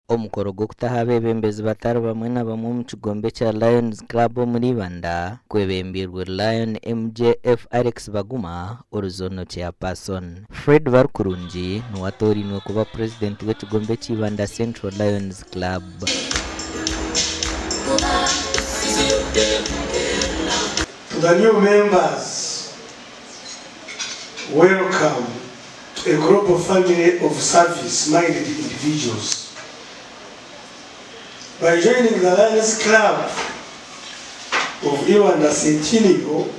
Omukoro gw'okutaho abeebembezi batari bamwe na bamwe omu kigombe kya Lions Club omuri Ibanda gwebembeirwe Lion MJF Alex Baguma ori Zonal Chairperson. Fred Barukurungi niwe atoorainwe kuba Purezidenti w'ekigombe ekya Ibanda Central Lions Club. To the new members, welcome to a global family of service minded individuals. By joining the Lions Club of Ibanda Centennial,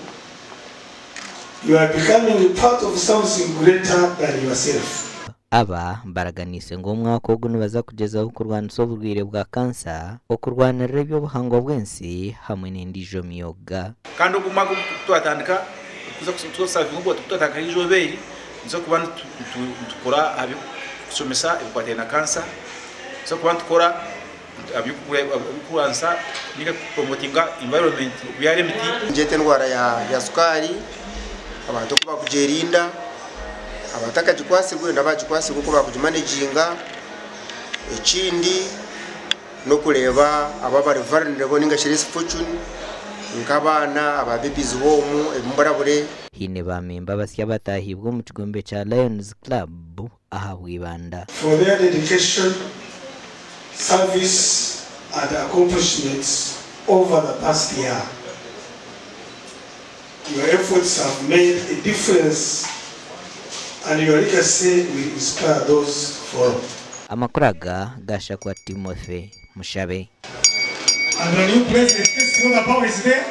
you are becoming part of something greater than yourself. Aba baraganiise ngu omwaka ogu nibaza kugyezaho kurwanisa oburwaire bwa kansa, okurwanirira eby'obuhangwa bw'ensi hamwe n'endiijo myoga. Kandi ogu omwaka ogu twatandika kuza kusavinga ogu twatandika eizooba eri nituza kuba nitukora aha by'okushomesa ebikwatiraine na kansa, nituza kuba nitukora aha by'okurwanisa ninga kupromotinga environment okubyara emiti. Ningyeta endwara ya sukaari, abantu oku bakugyerinda, abatakagikwatsirwe n'abagikwatsirwe oku bakugimaneginga. Ekindi n'okureeba abo abari vulnerable ninga shi less fortune nk'abaana aba babies home ebimburabure. Haine ba memba abasya abataahiibwe omu kigombe kya Lions Club ahabwa Ibanda. For their dedication, service and accomplishments over the past year. Your efforts have made a difference and your legacy will inspire those to follow. Amakuru aga gaashakwa Timothy Mushabe. And the new president, yes, you know the power is there.